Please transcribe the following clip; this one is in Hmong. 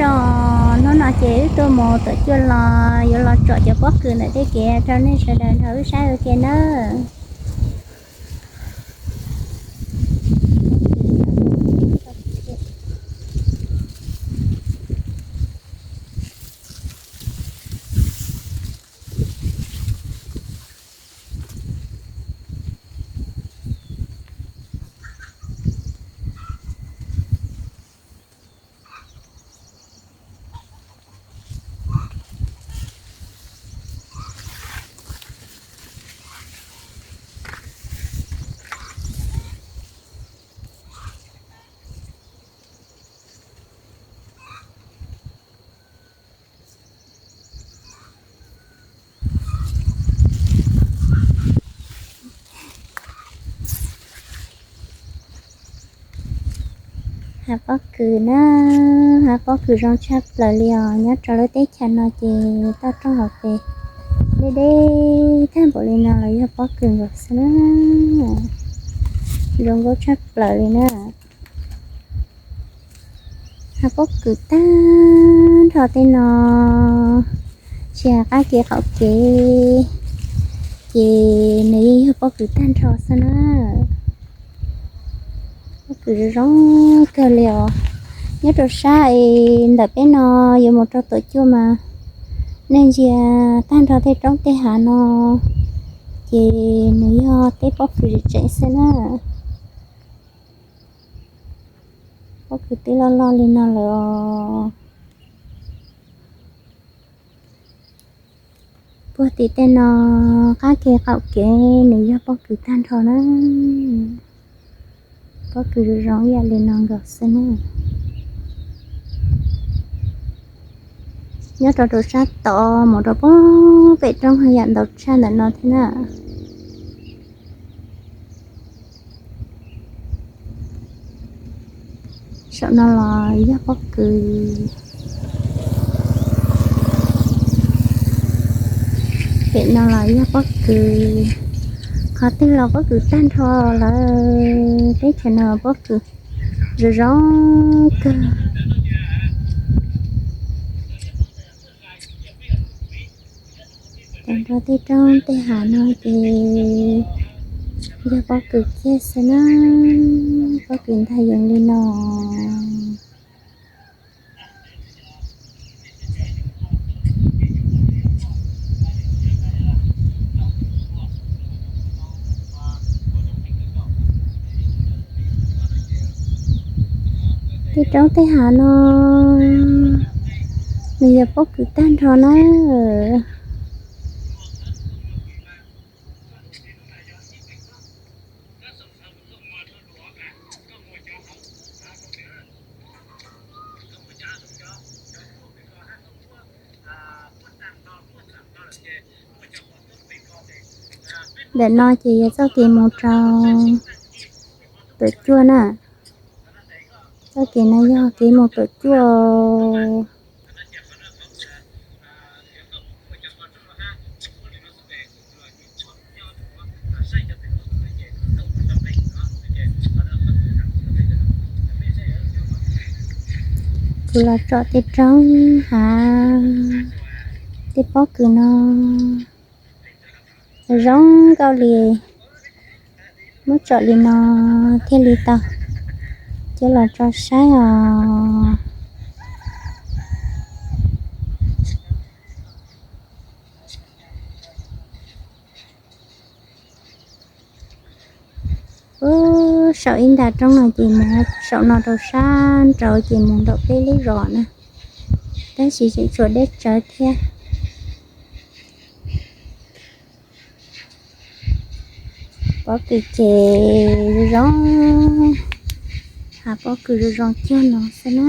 Hnub no ces wb tuaj mus tuam cuaj los yuav los tsom cov pob kws ntawm tej kev rau nej sawv daws nrog wb saib ua ke nawb. Hav pob kws na, hav pob kws zoo tshaj plaws li os. Nyob rau lub teb chaws no ces toj roob hauv pes deb deb tag npaum li no los yog pob kws nkaus xwb na. Zoo nkauj tshaj plaws li na. Hav pob kws tag nrho tej no, tsis hais qab kev qaum kev ces nws yeej yog pob kws tag nrho xwb na. Pob kws zoo zoo kawg li os. Nyob rau sab es ntawm peb no yuav mus rau tuam cuaj mas nej ntsia tag nrho tej roob tej hav no ces nws yog tej pob kws tseem tseem xwb na. Pob kws twb loj loj li no lawm os. Puag tim tej no qab kev qaum kev nws yog pob kws tag nrho na. Pob kws zoo zoo ib yam li no nkaus xwb na. Nyob rau rau sab tod mus rau puag pem roob haj yam ntau tshaj ntawm no thiab na. Saum no los yog pob kws, pem no los yog pob kws, qhov twg los pob kws tag nrho lawm. Teb chaws no pob kws zoo zoo kawg. Tag nrho tej roob tej hav no ces yog pob kws kiag xwb na, pob kws ntag yees li no. Tej roob tej hav no nws yog pob kws tag nrho na. Ntawm no ces yog txoj kev mus rau tuam cuaj na. Txoj kev no yog kev mus tuam cuaj. Kuv los tsom tej roob hav, tej pob kws no zoo nkauj li, muab tsom li no thiaj li tau coj los tso saib os. Ub, saum ib nta roob no ces mus saum no rau sab nraud ces mus nraum peb lub zos na, tab sis tseem tshuav deb tsawv thiab. Pob kws ces zoo zoo, hav pob kws zoo zoo cuag no xwb na.